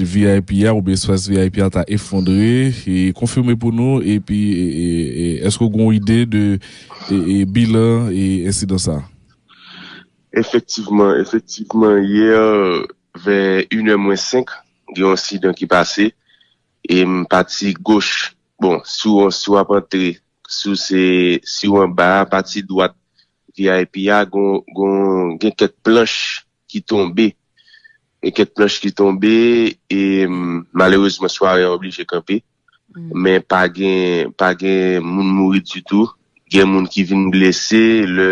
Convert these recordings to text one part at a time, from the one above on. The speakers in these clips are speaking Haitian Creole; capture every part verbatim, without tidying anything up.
V I P a oubyen espas V I P a ta efondre, e konfime pou nou, epi e, e, e, èske w gen yon ide de e, e, bilan e ensidan sa a? Efektivman, efektivman, yè, vè inè mwens senk, gen yon ensidan ki pase, e m pati goch, bon, si w, si w ap antre, si w se, si w anba a, pati dwat V I P a, gon, gon, gen kèk planch ki tonbe. Gen kèk planch ki tonbe, e, m, malerezman, sware a oblije kanpe. Men pa gen, pa gen moun mouri ditou. Gen moun ki vin blese, lè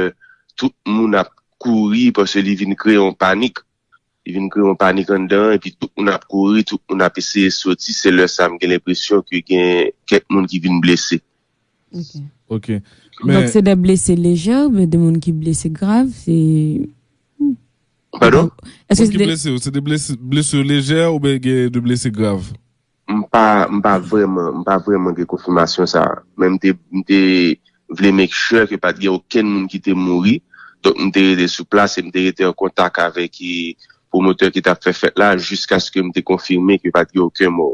tout moun ap kouri, paske li vin kreye yon panik. Li vin kreye yon panik anndan, epi tout moun ap kouri, tout moun ap eseye soti. Se lè sa a m gen lenpresyon ke gen kèk moun ki vin blese. Ok. Donk, se de blese lejè oubyen de moun ki blese grav? Se... Padon? Moun ki blese yo, se de blese lejè oubyen gen de blese grav? M pa, m pa vrèman, m pa vrèman gen konfimasyon sa a. Men m te, m te vle make sure ke pa t gen okenn moun ki te mouri. Donk, m te rete sou plas e m te rete an kontak avèk e, pwomotè ki t ap fè fèt la jiskaske m te konfime ke pa t gen okenn mò.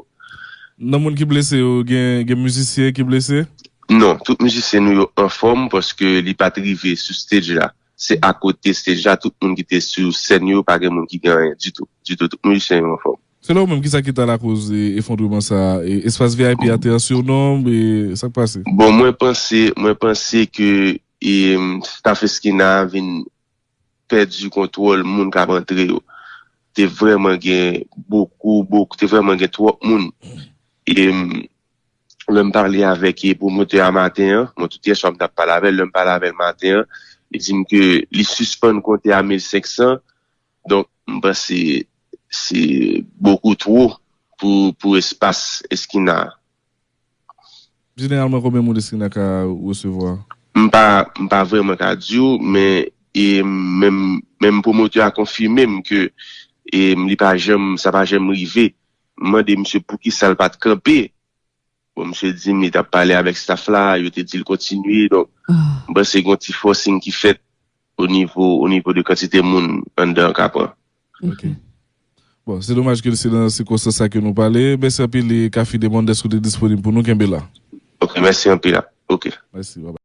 Nan moun ki blese yo, gen, gen mizisyen ki blese? Non, tout mizisyen nou yo anfòm paske li pa t rive sou stage la. Se akote stage la, tout moun ki te sou sèn yo, pa gen moun ki gen anyen ditou. Ditou, tout mizisyen yo anfòm. Selon ou menm, kisa ki ta lakoz e, efondreman sa a? E, espas V I P a te an sirnonb, e sa k pase? Bon, mwen panse, mwen panse ke e, staff Eskina a vin pèdi kontwòl moun k ap antre yo. Te vrèman gen bokou, bokou, te vrèman gen twòp moun. E, lè m pale avèk e, pwomotè a maten an, mwen tout yè swa m t ap pale avè l, lè m pale avè l maten an, li di m ke li sispann konte a mil senk san, donk m panse se bokou two pou, pou espas Eskina a. Jeneralman, konbyen moun Eskina ka resevwa? M pa, m pa vrèman ka di w, men e menm, menm pwomotè a konfime m ke e li pa janm, sa pa janm rive. M mande misye poukisa l pa t kanpe. Bon, misye di m li t ap pale avèk staff la, yo te di l kontinye. Donk, m panse gen yon ti forcing ki fèt o nivo, o nivo de kantite moun anndan an ka pran. Ok. Bon, se domaj ke se nan sikonstans sa ke nou pale. Mèsi anpil, e Kafi Demond, dèske w te disponib pou nou. Kenbe la. Ok, mèsi anpil. Ok. Mèsi, bye bye.